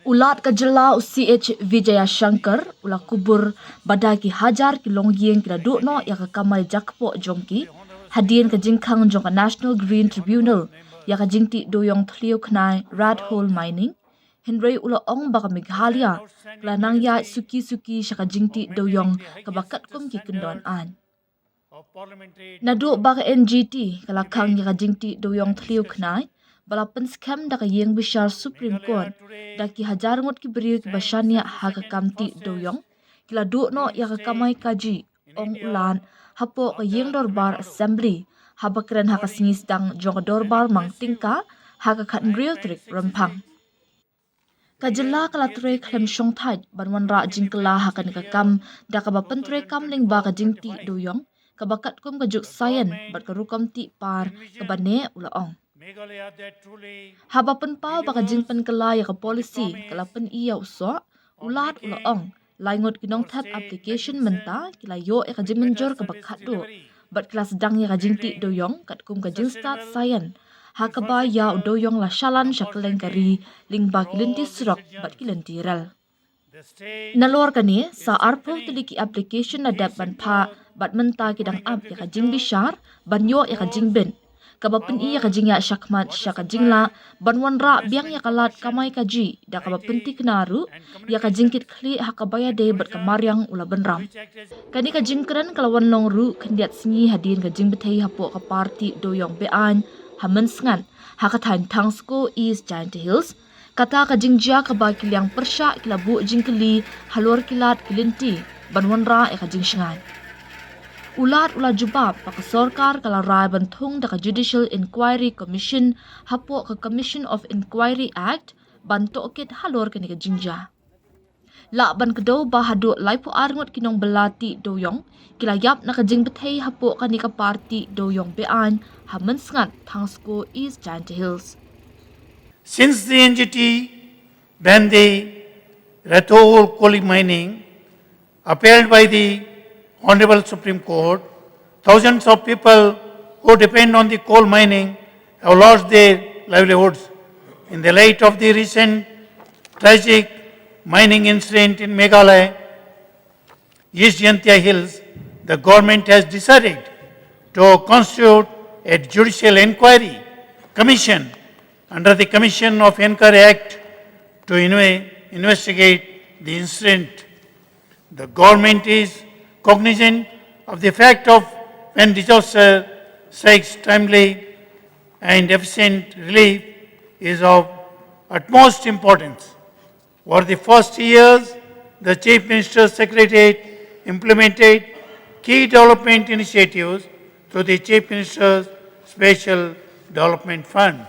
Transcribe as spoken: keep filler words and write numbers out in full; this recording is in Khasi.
U Lat ka jylla u C H Vijayashankar u la kubur ba da ki hajar ki longïing ki la duh noh ïa ka kamai jakpoh jong ki hadien ka jingkhang jong ka National Green Tribunal ïa ka jingtih dewïong thliew khnai Rat Hole Mining. Hynrei u la ong ba ka Meghalaya ka la nang ïaid suki suki sha ka jingtih dewïong kaba katkum ki kyndon aiñ. Naduh ba ka N G T ka la khang ïa ka jingtih dewïong thliew khnai ba la pynskhem da ka ïing bishar Supreme Court, da ki hajar ngut ki briew kiba shaniah ha ka kam tih dewïong ki la duh noh ïa ka kamai kajih, ong u Lat hapoh ka ïing dorbar Assembly haba kren ha ka sngi sdang jong ka dorbar mang tyngka ha ka khathynriew tarik Rymphang. Ka jylla ka la trei khlem shongthait ban wanrah jingkylla ha kane ka kam da kaba pyntrei kam lyngba ka jingtih dewïong kaba katkum ka juk saian bad ka rukom tih par kaba neh, u la ong. Haba pynpaw ba ka jingpynkylla ïa ka policy ka la pyni ïa u soh, u Lat u la ong, lai ngut ki nongthep application mynta ki la ïoh ïa ka jingmynjur kaba khatduh bad ki la sdang ïa ka jingtih dewïong katkum ka jingstad saian ha kaba ïa u dewïong la shalan sha kylleng ka ri lyngba ki lynti surok bad ki lynti rel. Nalor kane, sa arphew tylli ki application la dep ban phah bad mynta ki dang ap ïa ka jingbishar ban ïoh ïa ka jingbit, kaba pyni ïa ka jingïaid shakhmat sha ka jinglah ban wanrah biang ïa ka lad kamai kajih da kaba pynthikna ruh ïa ka jingkitkhlieh ha kaba ïadei bad ka mariang, u la bynrap. Kane ka jingkren ka la wan long ruh khyndiat sngi hadien ka jingbthei hapoh ka par tih dewïong be-aiñ ha Mynsngat ha ka thaiñ Thangsko, East Jaintia Hills, kata ka jingjia kaba ki liang pyrshah ki la buh jingkylli halor ki lad ki lynti ban wanrah ïa ka jingshngaiñ. U Lat u la jubab ba ka sorkar ka la rai ban thung da ka Judicial Inquiry Commission hapoh ka Commission of Inquiry Act ban tohkit halor kane ka jingjia. Lah ban kdew ba haduh laiphew ar ngut ki nongbylla tih dewïong ki la ïap na ka jingbthei hapoh kane ka par tih dewïong be-aiñ ha Mynsngat, Thangsko, East Jaintia Hills. Since the N G T banned the Rat Hole coal mining, upheld by the Honorable Supreme Court, thousands of people who depend on the coal mining have lost their livelihoods. In the light of the recent tragic mining incident in Meghalaya, East Jaintia Hills, the government has decided to constitute a judicial inquiry commission under the Commission of Inquiry Act to inve- investigate the incident. The government is cognizant of the fact of when disaster strikes, timely and efficient relief is of utmost importance. Over the first years, the Chief Minister's Secretariat implemented key development initiatives through the Chief Minister's Special Development Fund.